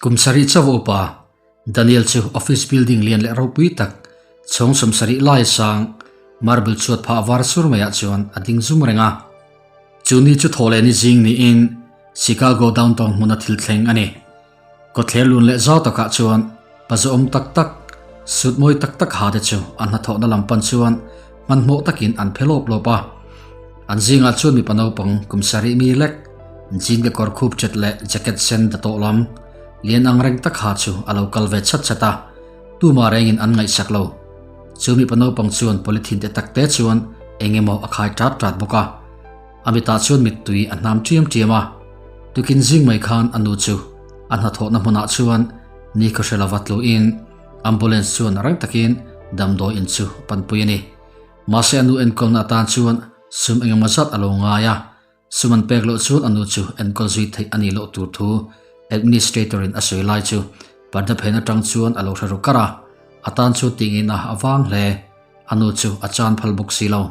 Kum sarih chauh upa Daniel chu office building lian leh ropui tak chhawng 70 lai sang marble chhuat phah var sur maiah chuan a ding zum reng a. Chu ni chu thaw leh ni zing niin Chicago downtown hmuna thil thleng a ni. Kawtthler lun leh zau takah chuan pa zawhawm tak tak, suit mawi tak tak ha te chu an hnathawhna lam pan chuan hmanhmawh takin an phe lawp lawp a. An zingah chuan mipa naupang kum sarih mi lek, jean kekawr khup chet leh jacket sen da tawh lam, lian ang reng tak ha chu a lo kal ve chat chat a, tumah rengin an ngaihsak lo. Chu mipa naupang chuan polythene te tak te chuan eng emaw a khai tat tat bawk a. A mitah chuan mittui a hnam ṭiam ṭiam a, tukin zing mai khan a nu chu a hnathawhna hmunah chuan ni khawhre lova tluin ambulance chuan rang takin damdawi in chu panpui a ni. Mahse a nu enkawlna atan chuan sum engemaw zat a lo ngai a, sum an pek loh chuan a nu chu enkawl zui theih a nih loh tur thu administrator in a sawi lai chu parda phen atang chuan a lo hre ru kar a, a tan chuan tingin a a vang hle. A nu chu a chan phal bawk si lo.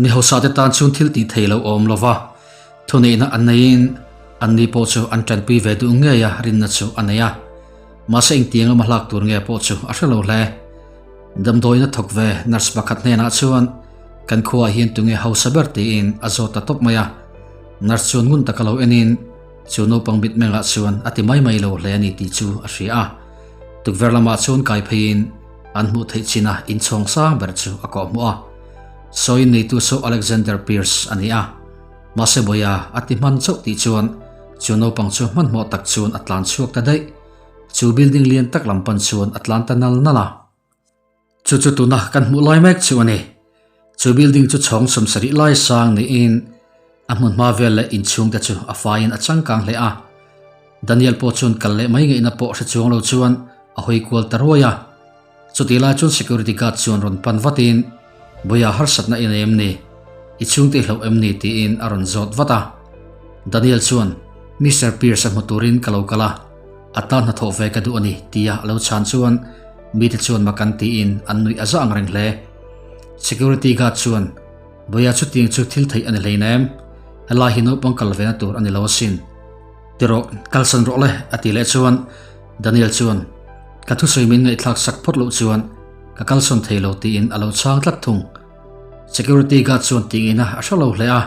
Mi hausa te tan chuan thil tih thei lo awm lo va, thuneihna an neiin anni pawh chu an tanpui ve duh ngei a rinna chu a nei a. Mahse engtiang lama hlak tur nge pawh chu a hre lo hle. Damdawiin a thawk ve nurse pakhat hnenah chuan kan khuaah hian tunge hausa ber tiin a zawt ta tawp mai a. Nurse chuan ngun taka lo enin chu naupang mitmengah chuan a ti mai mai lo hle a ni tih chu a hria a. Tukverh lamah chuan kai pheiin An hmuh theih chin a inchhawng sang ber chu a kawh hmuh a. Sawiin neitu saw Alexander Pierce a ni a. Mahse Boya a ti hman chauh tih chuan chu naupang chu hmanhmawh tak chuan a tlan chhuak ta daih. Chu building lian tak lam pan chuan a tlan ta nal nal a. Chu chu tuna kan hmuh lai mek chu a ni. Chu building chu chhawng 70 lai sang niin a hmun hma vel leh inchhung te chu a faiin a changkang hle a. Daniel pawh chuan kal leh mai ngaihna pawh hre chuang lo chuan a hawi kual ta ruai a. Chutih lai chuan security guard chuan rawn pan vatin, Buia harsatna i nei em ni? I chhungte i hlauh em ni? tiin a rawn zawt vat a. Daniel chuan, Mister Pierce a hmu turin ka lo kal a, a tan hnathawh ve ka duh a ni, tia a lo chhan chuan mite chuan mak an tiin an nuih a za ang reng hle. Security guard chuan, Buia chutiang chu thil theih a ni hleinem, helai hi naupang kal vena tur a ni lo asin. Ti rawh, kalsan rawh le, a ti leh chuan Daniel chuan, Ka thusawi min ngaihthlak sak phawt loh chuan ka kalsawn thei lo tiin a lo chhang tlat thung. Security guard chuan tingina a hre lo hle a,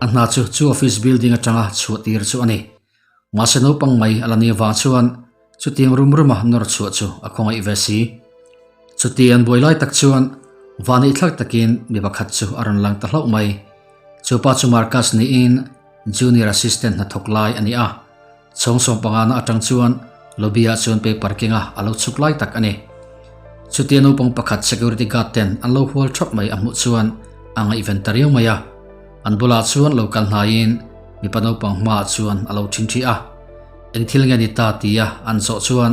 a hna chu chu office building atanga chhuah tir chu a ni. Mahse naupang mai a la ni avang chuan chutiang rum ruma nawr chhuah chu a khawngaih ve si. Chuti an buai lai tak chuan vaneihthlak takin mi pakhat chu a rawn lang ta hlauh mai. Chu pa chu Marcus niin Junior Assistant hnathawk lai a ni a, chhawng 15 na atang chuan lobby ah chuan paper kenga a lo chhuk lai tak a ni. Chutia naupang pakhat security guard ten an lo hual thap mai a hmuh chuan a ngaihven ta riau mai a. An bulah chuan lo kal hnaiin mipa naupang hmaah chuan a lo ṭhingṭhi a. Eng thil nge ni ta tia an zawh chuan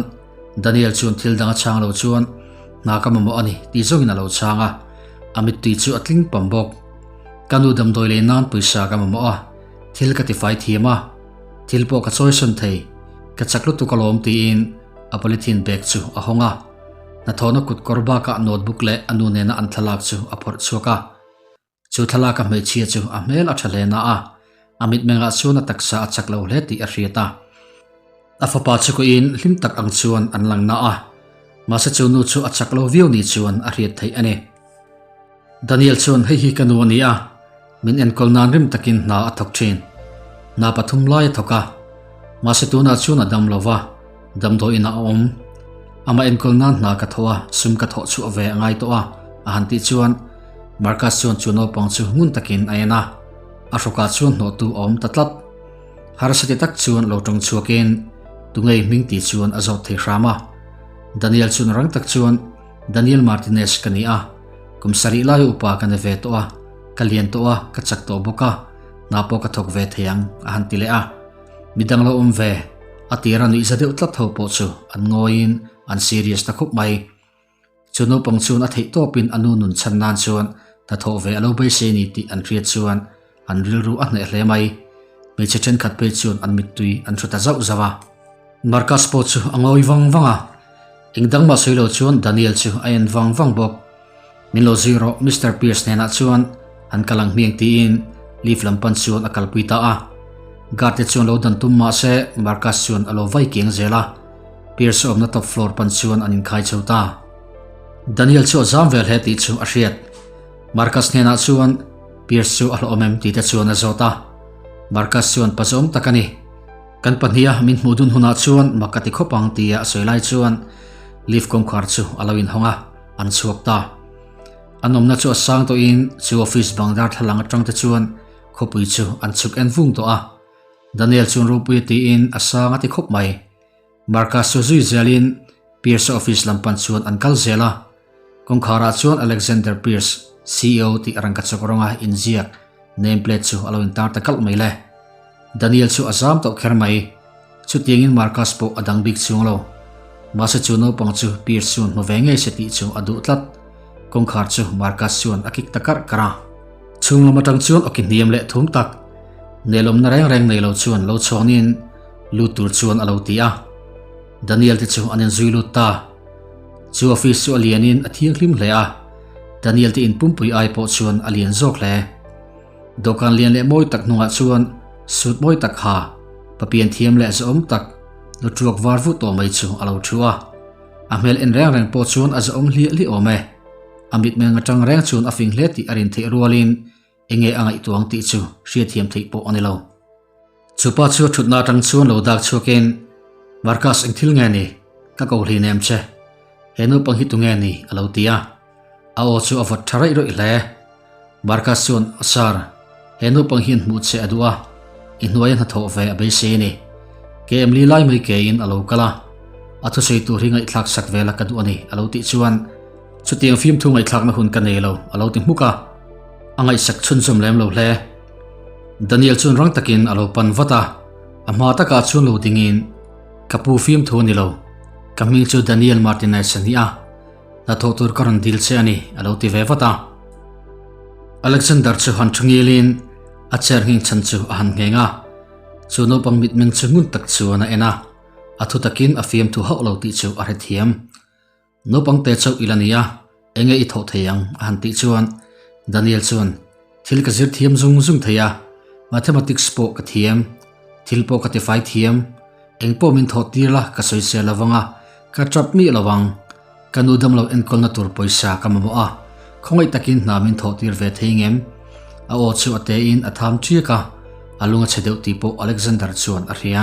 Daniel chuan thil dang a chhang lo chuan hna ka mamawh a ni tih zawngin a lo chhang a, a mittui chu a tling pam bawk. Ka nu damdawi lei nan pawisa ka mamawh a, thil ka tifai thiam a, thil pawh ka chawisawn thei, ka chak lutuk alawm tiin a polythene bag chu a hawng a. Hnathawhna kut kawr bakah notebook leh a nu nena an thlalak chu a phawrh chhuak a. Chu thlalaka hmeichhia chu a hmel a tha hle na a, a mitmengah chuan a taksa a chak lo hle tih a hriat a. A fapa chu koin hlim tak ang chuan an lang na a, mahse chu nu chu a chak lo viau ni chuan a hriat theih a ni. Daniel chuan hei hi ka nu a ni a, min enkawl nan rim takin hna a thawk thin. Hna pathum lai a thawk a, mahse tunah chuan a dam lo va, damdawiin ah a awm. Amah enkawl nan hna ka thawh a, sum ka thawh chhuah ve a ngai tawh a, a han tih chuan Marcus chuan chu naupang chu ngun takin a en a, a hrawkah chuan hnawhtu a awm ta tlat. Harsa ti tak chuan lo tawng chhuakin tungei hming tih chuan a zawt thei hram a. Daniel chuan rang tak chuan Daniel Martinez ka ni a, kum sarih lai upa ka ni ve tawh a, ka lian tawh a, ka chak tawh bawk a, hna pawh ka thawk ve thei ang a han ti leh a. Midang lo awm ve, a tira nuihza deuh tlat ho pawh chu an ngawiin an serious ta khawp mai. Chu naupang chuan a theih tawpin a nu nun chhan nan chuan hnathawh ve a lo beisei ni tih an hriat chuan an rilru a hneh hle mai. Hmeichhe thenkhat phei chuan an mittui an hru ta zauh zauh a. Marcus pawh chu a ngawi vang vang a, eng dang mah sawi lo chuan Daniel chu a en vang vang bawk. Min lo zui rawh Mister Pierce hnenah chuan an kal ang hmiang tiin lift lam pan chuan a kalpui ta a. Guard te chuan lo dan tum mah se Marcus chuan a lo vai kiang zel a, Pierce awmna top floor pan chuan an inkhai chho ta. Daniel chu a zam vel hle tih chu a hriat. Marcus hnenah chuan Pierce chu a hlawhawm em tih te chuan a zawt a. Marcus chuan pazawm tak a ni. Kan pahniha min hmuh dun hunah chuan mak ka ti khawp ang tia a sawi lai chuan lift kawngkhar chu a lo inhawng a, an chhuak ta. An awmna chu a sang tawhin chu office bang darthlalang atang te chuan khawpui chu an chhuk en vung tawh a. Daniel chuan ropui a tiin a sang a ti khawp mai. Marcus chu zui zelin Pierce office lam pan chuan an kal zel a. Kawngkharah chuan Alexander Pierce, CEO tih rangkachawk rawnga inziak name plate chu a lo intar ta kalh mai le. Daniel chu a zam tawh kher mai. Chutiangin Marcus pawh a dang bik chuang lo. Mahse chu naupang chu Pierce chuan hmu ve ngei se tih chu a duh tlat. Kawngkhar chu Marcus chuan a kik ta karh karh a. Chhung lam atang chuan awki hniam leh thum tak, nelawmna reng reng nei lo chuan lo chhawnin lut tur chuan a lo ti a. Daniel te chu an inzui lut ta. Chu office chu a lianin a thianghlim hle a, Daniel te in pumpui ai pawh chuan a lian zawk hle. Dawhkan lian leh mawi tak hnungah chuan suit mawi tak ha, papian thiam leh zahawm tak, lu tuak var vut tawh mai chu a lo thu a. A hmel en reng reng pawh chuan a zahawm hliah hliah awm e. A mitmeng atang reng chuan a fing hle tih a rin theih rualin enge a ngaihtuah ang tih chu hriatthiam theih pawh a ni lo. Chupa chu a thutna atang chuan lo dak chhuakin, Marcus eng thil nge ni? Ka ko hli nem che. He naupang hi tu nge ni? a lo ti a. A aw chu a vawt tha raih rawih hle. Marcus chuan, Sir, he naupang hian hmuh che a duh a, i hnuaia hnathawh ve a beisei a ni. KM li lai mai kein a lo kal a, a thusawi tur hi ngaihthlak sak vel a ka duh a ni, a lo tih chuan, Chutiang fimthu ngaihthlakna hun ka nei lo, a lo ti hmuk a. A ngaihsak chhunzawm lem lo hle. Daniel chuan rang takin a lo pan vat a, a hma takah chuan lo dingin, Ka pu fimthu a ni lo, ka hming chu Daniel Martinez a ni a, hnathawh tur ka rawn dil che a ni, a lo ti ve vat a. Alexander chu han thu ngilin a chair nghing chhan chu a han ngheng a, chu naupang mitmeng chu ngun tak chuan a en a, a thu takin a fiamthu hauh lo tih chu a hrethiam. Naupang te chauh ila nia, enge i thawh thei ang? a han tih chuan Daniel chuan, Thil ka zir thiam zung zung thei a, Mathematics pawh ka thiam, thil pawh ka tifai thiam, eng pawh min thawh tir la ka sawi se lo vang a, ka tap miah lo ang. Ka nu damlo enkawlna tur pawisa ka mamawh a, khawngaih takin hna min thawh tir ve thei ngem? A aw chu a tein a tham ṭiak a, a lung a chhe deuh tih pawh Alexander chuan a hria.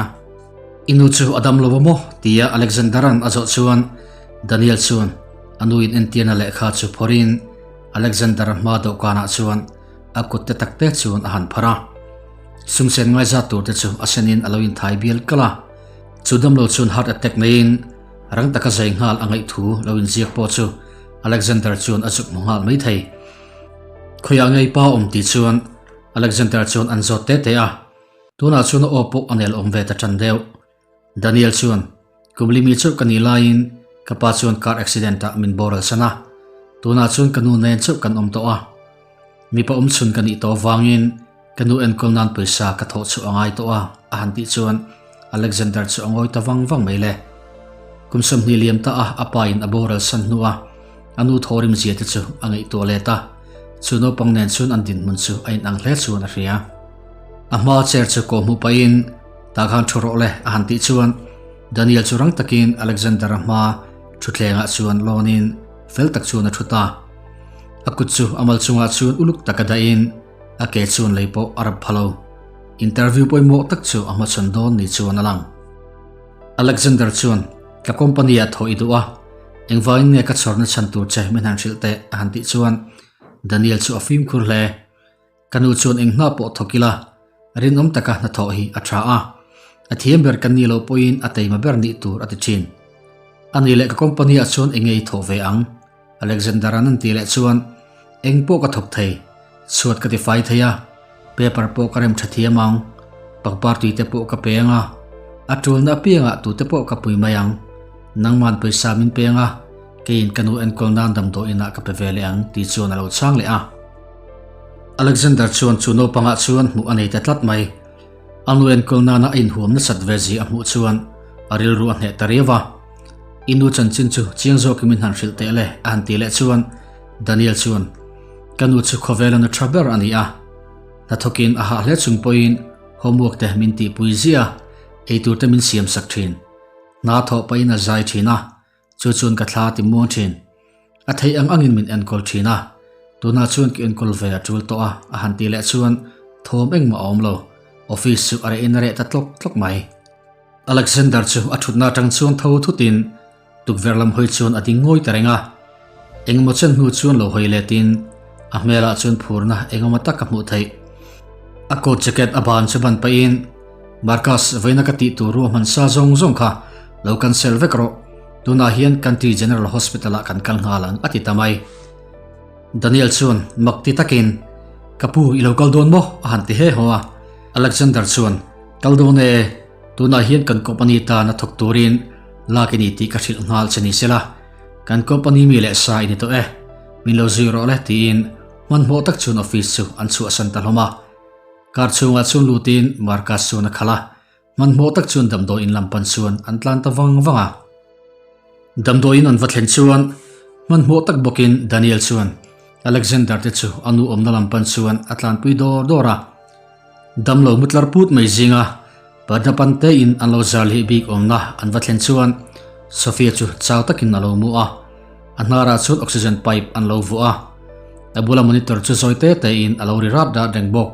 I nu chu a dam lo a maw? tia Alexander-a'n a zawh chuan Daniel chuan a nuin entirna lehkha chu phawrhin Alexander-a hma dawhkanah chuan a kut te tak te chuan a han phar a. Sumsen ngaizat tur te chu a senin a lo inthai bial kalh a. Chu damlo chuan heart attack neiin rang taka zai nghal a ngaih thu lo inziak pawh chu Alexander chuan a zuk hmu nghal mai thei. Khawiah ngei pa awm tih chuan Alexander chuan an zawt te te a. Tunah chuan a aw pawh a nel awm ve ta tan deuh. Daniel chuan, Kum limi chauh ka nih laiin ka pa chuan car accident ah min boral san a, tunah chuan ka nu nen chauh kan awm tawh a. Mipa awm chhun ka nih tawh avangin ka nu enkawl nan pawisa ka thawh chhuah a ngai tawh a, a han tih chuan Alexander chu a ngawi ta vang vang mai le. Kum 20 liam ta a a pa in a boral san hnu a a nu thawrim zia te chu a ngaihtuah let a, chu naupang nen chuan an dinhmun chu a inang hle chuan a hria. A hma chair chu kawh hmuh pahin tah khan thu rawh le a han tih chuan Daniel chu rang takin Alexander-a hma thutthlengah chuan lawnin fel tak chuan a thu ta. A kut chu a mal chungah chuan uluk taka dahin a ke chuan lei pawh a rap pha lo. Interview pawimawh tak chu a hmachhawn dawn ni chuan a lang. Alexander chuan ka company-ah thawh i duh a, engvangin nge ka chhawrna chhan tur che min han hrilh teh a han tih chuan Daniel chu a fimkhur hle. Ka nu chuan eng hna pawh thawk ila, rinawm taka hnathawh hi a tha a. A thiam ber kan nih loh pawhin a teima ber nih tur a ti thin. A ni leh ka company ah chuan eng nge i thawh ve ang? Alexander-a'n an tih leh chuan, Eng pawh ka thawk thei, chhuat ka tifai thei a, paper pawh ka rem tha thiam ang, pangpar tui te pawh ka pe ang a, a tulna apiangah tute pawh ka pui mai ang. Nangman pawisa min pe ang a, keiin ka nu enkawl nan damdawiinah ka pe ve leh ang tih chuan a lo chhang leh a. Alexander chuan chu naupangah chuan hmuh a nei ta tlat mai. A nu enkawl nana a inhuam nasat ve zia a hmuh chuan a rilru a hneh ta riau a. I nu chanchin chu chiang zawkin min han hrilh teh le a han tih leh chuan Daniel chuan, Ka nu chu khawvela nu tha ber a ni a. Hnathawkin a hah hle chung pawhin. Homework te min tihpui ziah a, eitur te min siam sak thin. Hna thawh pahin a zai thin a, chu chuan ka thla a ti muang thin. A theih ang angin min enkawl thin a, tunah chuan ka enkawl ve a tul tawh a, a han tih leh chuan thawm engmah a awm lo. Office chu a rehin a reh ta tlawk tlawk mai. Alexander chu a thutna atang chuan tho thutin tukverh lam hawi chuan a ding ngawi ta reng a. Engemaw chen hnu chuan lo hawi letin a hmelah chuan phurna engemaw tak a hmuh theih. A coat jacket a ban chu ban pahin, Marcus, vawiina ka tih tur ruahman sa zawng zawng kha lo cancel vek rawh. Tunah hian Country General Hospital ah kan kal nghal ang a ti ta mai. Daniel chuan mak ti takin, Ka pu, i lo kal dawn maw? a han ti he haw a. Alexander chuan, Kal dawn e, tunah hian kan company tan a thawk turin lak i ni tih ka hrilh nghal che ni sela, kan company mi leh sa i ni tawh e, min lo zui rawh le tiin hmanhmawh tak chuan office chu an chhuahsan ta hlawm a. Car chhungah chuan lutin Marcus chuan a khalh a, hmanhmawh tak chuan damdawiin lam pan chuan an tlan ta vang vang a. Damdawiin an va thlen chuan hmanhmawh tak bawkin Daniel chuan Alexander te chu a nu awmna lam pan chuan a tlanpui dawr dawr a. Damlo mutlar put mai zinga parda pan tein an lo zar leh bik awmna an va thlen chuan Sophia chu chau takin a lo mu a, a hnarah chuan oxygen pipe an lo vuah a, a bula monitor chu zawi te tein a lo ri rat rat reng bawk.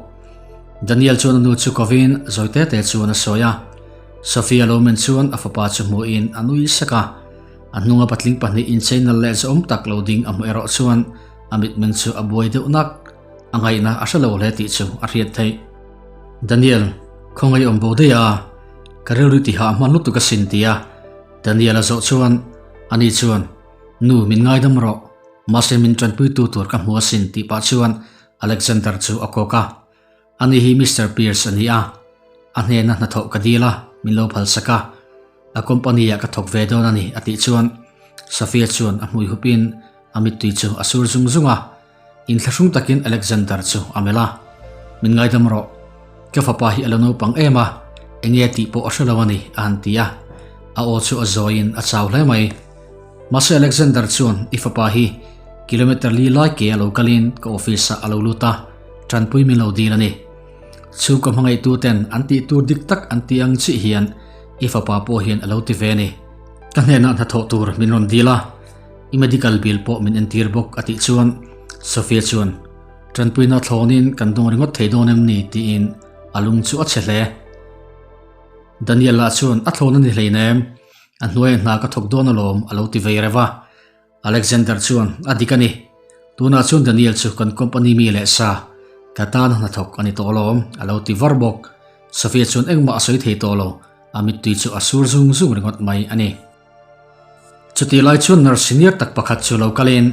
Daniel chuan a nu chu kovin zawi te te chuan a sawi a, Sophia lo men chuan a fapa chu hmuhin a nui sak a, a hnunga patling pahnih inchei nalh leh zawm tak lo ding a hmuh erawh chuan a mitmeng chu a buai deuh nak. A ngaihna a hre lo hle tih chu a hriat theih. Daniel, khawngaih awm bo daih a, ka rilru tihah hman lutuk asin tia Daniel a zawh chuan ani chuan, Nu, min ngaidam rawh, mahse min tanpuitu tur ka hmu asin tih pah chuan Alexander chu a kawk a. Ani hi Mister Pierce a ni a, a hnena hnathawh ka dil a, min lo phalsak a, a company ah ka thawk ve dawn a ni a tih chuan Sophia chuan a hmui hupin a mittui chu a sur zung zung a. Inthlahrung takin Alexander chu a melh a, Min ngaidam rawh, ka fapa hi a la naupang em a, enge tih pawh a hre lo a ni, a han ti a. A aw chu a zawiin a chau hle mai. Mahse Alexander chuan i fapa hi kilometer li lai ke a lo kalin ka office ah a lo lut a, tanpui min lo dil a ni. Chhungkaw hmangaihtu ten an tih tur dik tak an tih ang chiah hian i fapa pawh hian a lo ti ve a ni. Ka hnenah hnathawh tur min rawn dil a. I medical bill pawh min entir bawk a tih chuan Sophia chuan tanpuina thlawnin kan dawng ringawt thei dawn em ni tiin a lung chu a chhe hle. Daniel lah chuan a thlawn a ni hleinem, a hnuaia hna ka thawk dawn alawm a lo ti vei reuh a. Alexander chuan a dik a ni, tunah chuan Daniel chu kan company mi leh sa, ka tana hnathawk a ni tawh alawm a lo ti var bawk. Sophia chuan engmah a sawi thei tawh lo, a mittui chu a sur zung zung ringawt mai a ni. Chutih lai chuan nurse senior tak pakhat chu lo kalin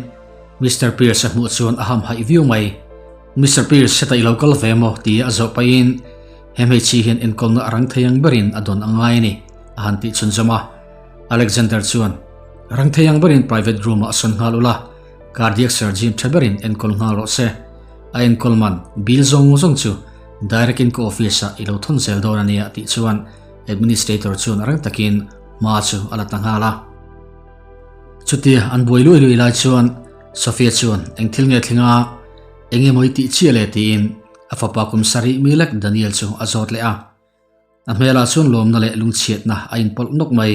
Mister Pierce a hmuh chuan a hamhaih viau mai. Mister Pierce, heta i lo kal ve maw? tia a zawh pahin he hmeichhia hian enkawlna a rang thei ang berin a dawn a ngai a ni, a han tih chhunzawm a. Alexander chuan, Rang thei ang berin private room-ah a sawn nghal ula, cardiac surgeon tha berin enkawl nghal rawh se. A enkawl man bill zawng zawng chu direct in ka office-ah i lo thawn zel dawn a nia, tih chuan administrator chuan a rang takin hma chu a la ta nghal a. Chutia an buai luai luai lai chuan Sophia chuan eng thil nge thleng a, eng emaw i tih chiah le tiin a fapa kum sarih mi lek Daniel chu a zawt leh a. A hmelah chuan lawmna leh lungchhiatna a inpawlh nawk mai.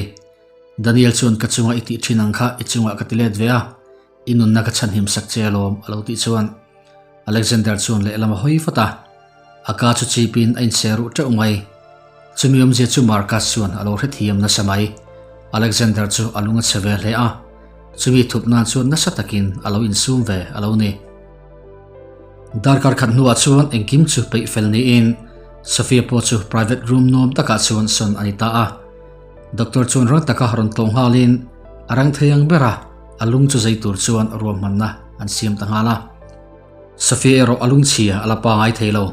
Daniel chuan ka chunga i tih thin ang kha i chungah ka ti let ve a, i nunna ka chhanhim sak che alawm a lo tih chuan Alexander chuan lehlam a hawi vat a. A ka chu chipin a inchhe ruh teuh mai. Chumi awmzia chu Marcus chuan a lo hrethiam nasa mai. Alexander chu a lung a chhe ve hle a, chumi thup nan chuan nasa takin a lo insum ve a lo ni. Darkar khat hnuah chuan engkim chu peih fel niin Sophia pawh chu private room nuam takah chuan sawn a ni ta a. Doctor chuan rang taka rawn tlawh nghalin a rang thei ang bera a lung chu zei tur chuan ruahmanna an siam ta nghal a. Sophia erawh a lungchhia a la pangai thei lo.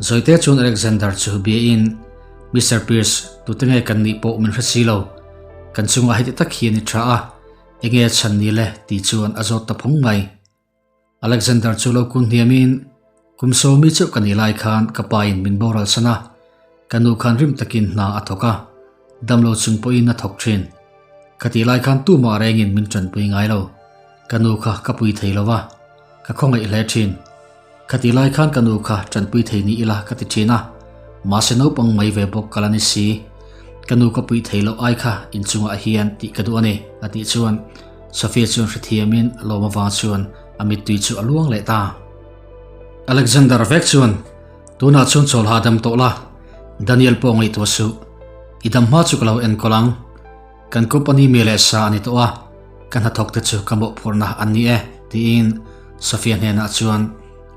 Zawite chuan Alexander chu biain, Mister Pierce, tute nge kan nih pawh min hre si lo. Kan chungah heti tak hian i tha a, enge a chhan ni le? tih chuan a zawt ta phawng mai. Alexander chu lo kun hniamin, Kum sawmi chauh ka nih lai khan ka pain min boral san a, ka nu khan rim takin hna a thawk a, damlo chung pawhin a thawk thin. Ka tih lai khan tumah rengin min tanpui ngai lo. Ka nu kha ka pui thei lo va, ka khawngaih hle thin. Ka tih lai khan ka nu kha tanpui thei ni ila ka ti thin a. Mahse naupang mai ve bawk ka la ni si. Ka nu ka puih thei loh ai kha inchungah hian tih ka duh a ni, a tih chuan Sophia chuan hrethiamin a lawm avang chuan a mittui chu a luang leh ta. Alexander vek chuan, Tunah chuan chawl hahdam tawh la, Daniel pawh ngaihtuah suh. I dam hma chu ka lo enkawl ang. Kan company mi leh sa a ni tawh a, ka hnathawk te chu ka mawhphurhna an ni e, tiin Sophia hnenah chuan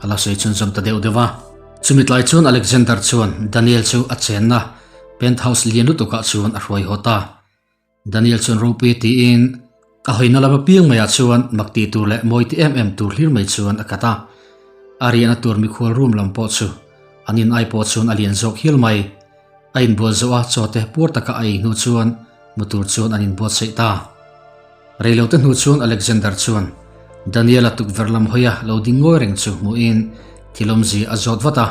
a la sawi chhunzawm ta deuh deuh a. Chumi tlai chuan Alexander chuan Daniel chu a chenna penthouse lian lutukah chuan a hruai haw ta. Daniel chuan ropui tiin a hawina lam apiang maiah chuan mak tih tur leh mawi ti em em tur hlir mai chuan a kat a. A riahna tur mikhual room lam pawh chu an in ai pawh chuan a lian zawk hial mai. A inbual zawh a chaw te puar taka a ei hnu chuan mu tur chuan an inbuatsaih ta. Reilote hnu chuan Alexander chuan Daniel-a tukverh lam hawia lo ding ngawi reng chu hmuhin thil awmzia a zawt vat a.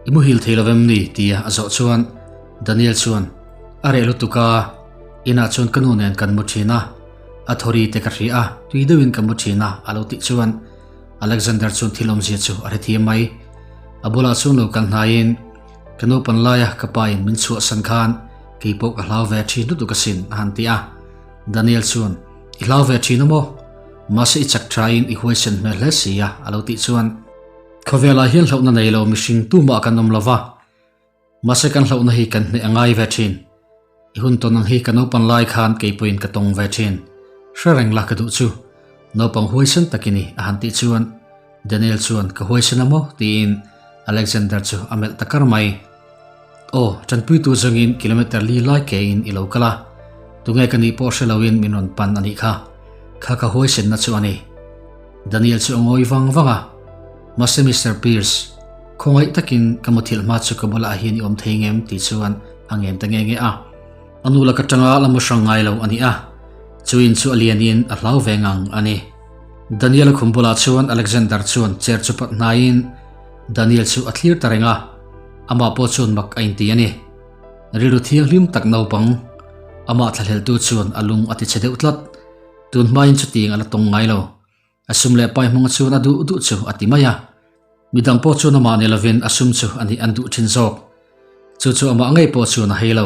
I muhil thei lo em ni? tia a zawh chuan Daniel chuan, A reh lutuk a, inah chuan ka nu nen kan mu thin a, a thawri te ka hria a, tui deuhin ka mu thin a, a lo tih chuan Alexander chuan thil awmzia chu a hrethiam mai. A bulah chuan lo kal hnaiin, Ka naupan laia ka pa in min chhuahsan khan kei pawh ka hlau ve thin lutuk asin, a han ti a. Daniel chuan, I hlau ve thin a maw? Mahse i chak thain i huaisen hmel hle si a, a lo tih chuan, Khawvelah hian hlauhna nei lo mihring tumah kan awm lo va, mahse kan hlauhna hi kan hneh a ngai ve thin. I hun tawn ang hi ka naupan lai khan kei pawhin ka tawng ve thin. Hre reng la ka duh chu. Naupang huaisen tak i ni, a han tih chuan Daniel chuan ka huaisen a maw? tiin Alexander chu a melh ta kar mai. Aw, tanpuitu zawngin kilometer li lai kein i lo kal a, tunge ka nih pawh hre loin min rawn pan a nih kha. Kha ka huaisenna chu a ni. Daniel chu a ngawi vang vang a, Mahse Mister Pierce, khawngaih takin ka muthilh hma chu ka bulah hian i awm thei ngem? tih chuan a ngen ta nge nge a. A nu laka tanga la mu hrang ngai lo a ni a, chu in chu a lianin a hlau ve ngang a ni. Daniel-a khum bulah chuan Alexander chuan chair chu pat hnaiin Daniel chu a thlir ta reng a, amah pawh chuan mak a inti a ni. Rilru thianghlim tak naupang, amah thlahleltu chuan a lung a tichhe deuh tlat. Tun hmain chutiang a la tawng ngai lo. A sum leh pai hmang chuan a duh duh chu a ti mai a. Midang pawh chuan amah ni lovin a sum chu a nih an duh thin zawk. Chu chu amah ngei pawh chuan a hei lo.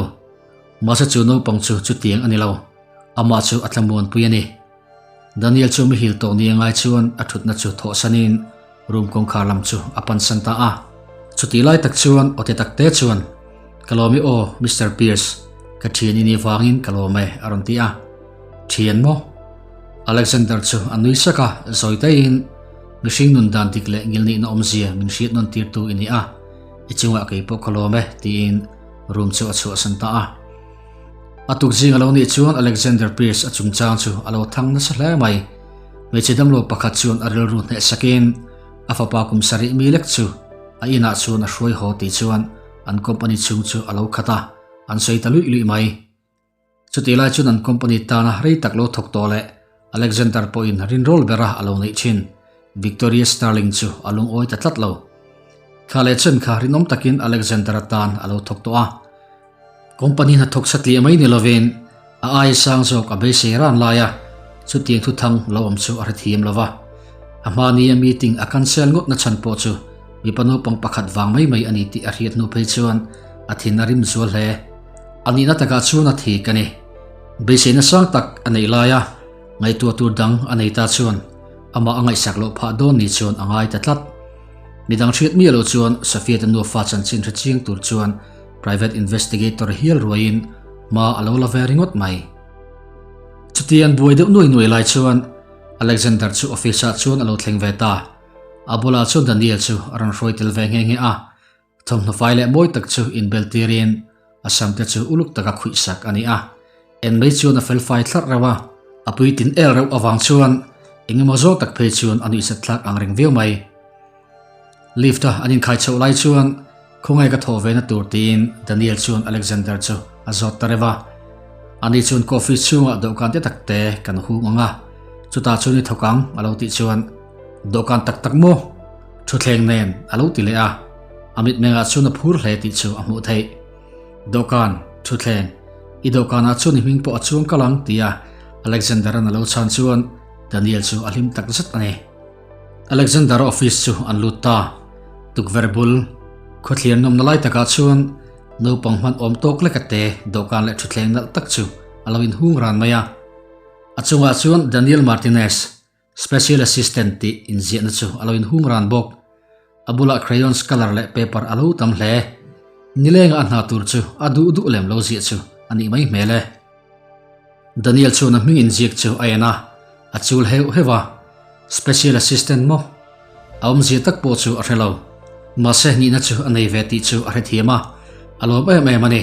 Mahse chu naupang chu chutiang a ni lo. Amah chu a tlamuanpui a ni. Daniel chu mihil tawh ni angai chuan a thutna chu thawhsanin room kawngkhar lam chu a pansan ta a. Chutih lai tak chuan aw te takte chuan, Ka lawm i aw, Mister Pierce, ka thian i nih vangin ka lawm e, a rawn ti a. Thian maw? Alexander chu a nui sak a, zawi taiin, Mihring nun dan dik leh ngilnihna awmzia min hriat nawn tirtu i ni a, i chungah kei pawh ka lawm e, tiin room chu a chhuahsan ta a. A tuk zing a lo nih chuan Alexander Pierce a chungchang chu a lo thang nasa hle mai. Hmeichhe damlo pakhat chuan a rilru hneh sakin a fapa kum sarih mi lek chu a inah chuan a hruai haw tih chuan an company chhung chu a lo khat a, an sawi ta luih luih mai. Chutih lai chuan an company tana rei tak lo thawk tawh leh Alexander pawhin rinrawl bera a lo neih thin Victoria Starling chu a lungawi ta tlat lo. Thla leh chen kha rinawm takin Alexander-a tan a lo thawk tawh a. Company hnathawk satliah mai ni lovin a aia sang zawk a beisei ran lai a, chutiang thuthang lo awm chu a hrethiam lo va. A hmania meeting a cancel ngawt na chhan pawh chu mipa naupang pakhat vang mai mai a ni tih a hriat hnu phei chuan a thin a rim zual hle. A nihna takah chuan a thik a ni. Beiseina sang tak a neih laia ngaihtuah tur dang a nei ta chuan amah a ngaihsak loh phah dawn ni chuan a ngai ta tlat. Midang hriat miah loh chuan Safia te nufa chanchin hre chiang tur chuan Private investigator hial ruaiin hma a lo la ve ringawt mai. Chuti an buai deuh nuai nuai lai chuan Alexander chu office ah chuan a lo thleng ve ta. A bulah chuan Daniel chu a rawn hruai tel ve nghe nghe a. Thawmhnaw fai leh mawi tak chu inbel tirin a sam te chu uluk taka khuih sak a ni a. En mai chuan a fel fai thlarh reuh a, a puitlin el reuh avang chuan eng emaw zawng tak phei chuan a nuihzat thlak ang reng viau mai. Lift a an inkhai chhoh lai chuan khawngaih ka thawh ve na tur tiin Daniel chuan Alexander chu a zawt ta reuh a. Ani chuan coffee chhungah dawhkan te tak te kan hung ang a, chutah chuan i thawk ang a lo tih chuan dawhkan tak tak maw? Thutthleng nen a lo ti leh a, a mitmengah chuan a phur hle tih chu a hmuh theih. Dawhkan, thutthleng, i dawhkanah chuan i hming pawh a chuang kal ang tia Alexander-a'n a lo chhan chuan Daniel chu a hlim tak zet a ni. Alexander-a office chu an lut ta. Tukverh bul. Khawthlir nawmna lai takah chuan naupang hman awm tawk lek a te dawhkan leh thutthleng nalh tak chu a lo inhung ran mai a. A chungah chuan Daniel Martinez, Special Assistant tih inziahna chu a lo inhung ran bawk. A bulah crayons colour leh paper a lo tam hle. Nilenga a hna tur chu a duh duh lem lo ziah chu a nih mai hmel e. Daniel chuan a hming inziak chu a en a, a chul heuh heuh a. Special Assistant maw? A awmzia tak pawh chu a hre lo. Mahse nihna chu a nei ve tih chu a hrethiam a, a lawm em em a ni.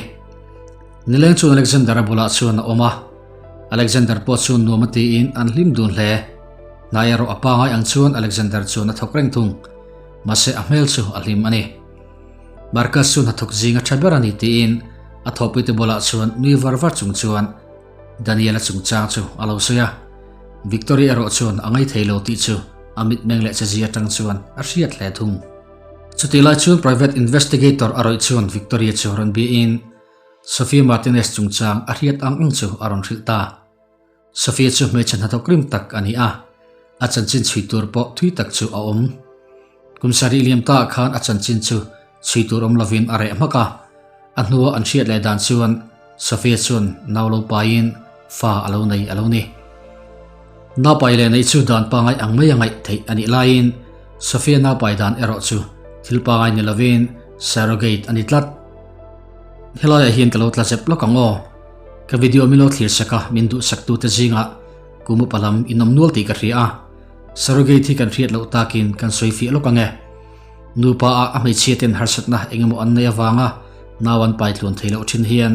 Nileng chuan Alexander-a bulah chuan a awm a. Alexander pawh chuan nuam a tiin an hlim dun hle. Hnai erawh a pangai ang chuan Alexander chuan a thawk reng thung. Mahse a hmel chu a hlim a ni. Marcus chu hnathawk zing a tha ber a ni tiin a thawhpuite bulah chuan nui var var chung chuan Daniel-a chungchang chu a lo sawi a. Victory erawh chuan a ngaithei lo tih chu a mitmeng leh chezia atang chuan a hriat hle thung. Chutih lai chuan private investigator a rawih chuan Victoria chu rawn biain Sofia Martinez chungchang a hriat ang ang chu a rawn hrilh ta. Sofia chu hmeichhe hnathawk rim tak a ni a, a chanchin chhui tur pawh thui tak chu a awm. Kum sarih liam taah khan a chanchin chu chhui tur awm lovin a reh hmak a, a hnua an hriat leh dan chuan Sofia chuan nau lo paiin fa a lo nei a lo ni. Naupai leh neih chu dan pangai ang mai a ngaih theih a nih laiin Sofia naupai dan erawh chu thil pangai ni lovin surrogate a ni tlat. Helaiah hian ka lo tla zep lawk ang aw. Ka video min lo thlir sak a, min duhsak tute zingah kum upa lam in awm nual tih ka hria a. Surrogate hi kan hriat loh takin kan sawi fiah lawk ang e. Nupa ah a hmeichhia ten harsatna eng emaw an neih avanga nau an pai tluan thei loh thin hian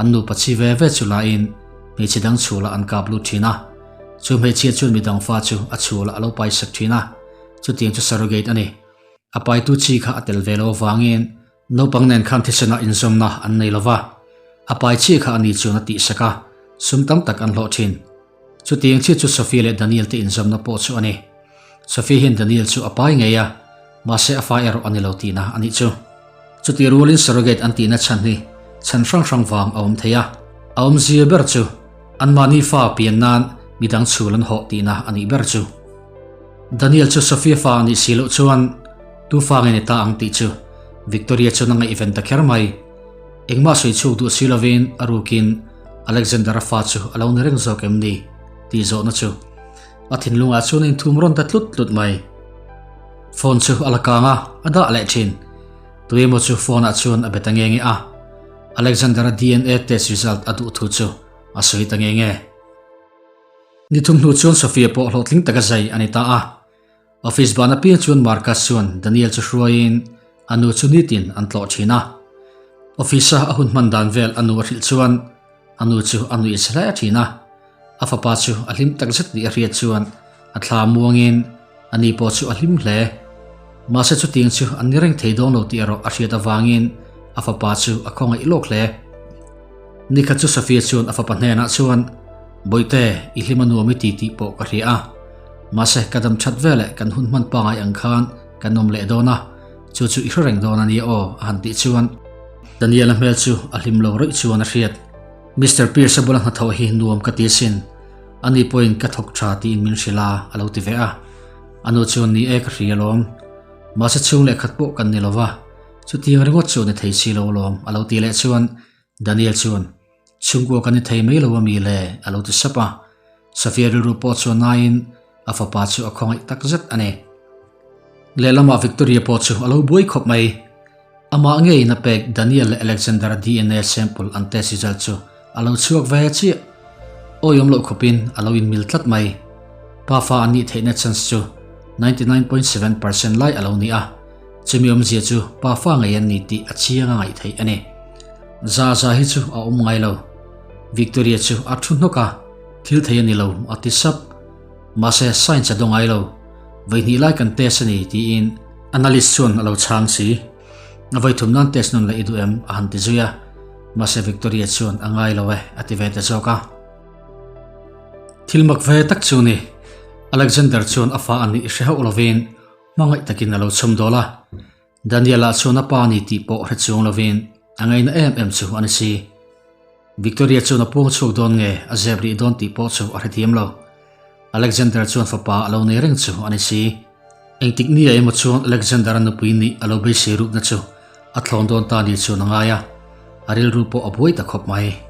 an nupa chi ve ve chu lain hmeichhe dang chhulah an kap lut thin a. Chu hmeichhia chuan midang fa chu a chhulah a lo pai sak thin a, chutiang chu surrogate a ni. A paitu chi kha a tel ve lo avangin Naupang nen khan thisenah inzawmna an nei lo va, a pai chiah kha ani chuan a tihsak a, sum tam tak an hlawh thin. Chutiang chiah chu Sophia leh Daniel te inzawmna pawh chu a ni. Sophia hian Daniel chu a pai ngei a, mahse a fa erawh a ni lo tihna a nih chu. Chutih rualin surrogate an tihna chhan hi chhan hrang hrang vang a awm thei a, a awmzia ber chu anmahni fa pian nan midang chhul an hawh tihna a nih ber chu. Daniel chu Sophia fa a nih si loh chuan tu fa nge ni ta ang tih chu Victoria chuan a ngaihven ta kher mai. Engmah sawi chhuk duh si lovin a rukin Alexander-a fa chu a lo ni reng zawk em ni tih zawhna chu a thinlungah chuan a inthum rawn ta tlut tlut mai. Phone chu a la kang a, a dah leh thin. Tuemaw chu phone-ah chuan a be ta nge nge a, Alexander-a DNA test result a duh thu chu a sawi ta nge nge. Ni thum hnu chuan Sophia pawh hlawhtling taka zai a ni ta a. Office ban apiang chuan Marcus chuan Daniel chu hruaiin a nu chu nitin an tlawh thin a. Office-a a hun hman dan vel a nu a hrilh chuan a nu chu a nuih hle thin a. A fapa chu a hlim takzet tih a hriat chuan a thla muangin a ni pawh chu a hlim hle. Mahse chutiang chu an ni reng thei dawn lo tih erawh a hriat avangin a fapa chu a khawngaih lawk hle. Nikhat chu Sofia chuan a fapa hnenah chuan, Bawihte, i hlim a nuam i ti tih pawh ka hria a. Mahse, ka dam that veleh kan hun hman pangai ang khan kan awm leh dawn a, chu chu i hre reng dawn a nia aw, a han tih chuan Daniel-a hmel chu a hlim lo rawih chuan a hriat. Mister Pierce-a bula hnathawh hi nuam ka ti asin, ani pawhin ka thawk tha tiin min hrilh a, a lo ti ve a. A nu chuan ni e ka hria alawm. Mahse chhung leh khat pawh kan ni lo va. Chutiang ringawt chu ni thei si lo lawm a lo ti leh chuan Daniel chuan, Chhungkua kan ni thei mai lo a mi le? a lo ti sap a. Sofia rilru pawh chuan naiin a fapa chu a khawngaih tak zet a ni. Lehlamah Victoria pawh chu a lo buai khawp mai. Amah ngeiin a pek Daniel leh Alexander DNA sample an test result chu a lo chhuak ve chiah. Awiawm loh khawpin a lo inmil tlat mai. Pafa an nih theihna chance chu 99.7% lai a lo ni a. Chumi awmzia chu pa fa ngei an ni tih a chiang a ngaih theih a ni. Za za hi chu a awm ngai lo. Victoria chu a thu hnawk a, thil thei a ni lo a ti sap. Mahse science a daw ngai lo. Vawihnih lai kan test a ni tiin analyst chuan a lo chhang si. A vawithum nan test nawn leh i duh em a han ti zui a. Mahse Victoria chuan a ngai lo e a ti ve ta zawk a. Thil mak ve tak chu ni. Alexander chuan a fa a nih hre hauh lovin Hmangaih takin a lo chhawm dawl a, Daniel-a chuan a pa ni tih pawh hre chuang lovin a ngaina em em chu a ni si. Victoria chuan a puang chhuak dawn nge a zep rih dawn tih pawh chu a hrethiam lo. Alexander chuan fapa a lo nei reng chu a ni si. Engtik ni ah emaw chuan Alexander-a nupui nih a lo beisei rukna chu A thlawn dawn ta ni chuan a ngai a, a rilru pawh a buai ta khawp mai.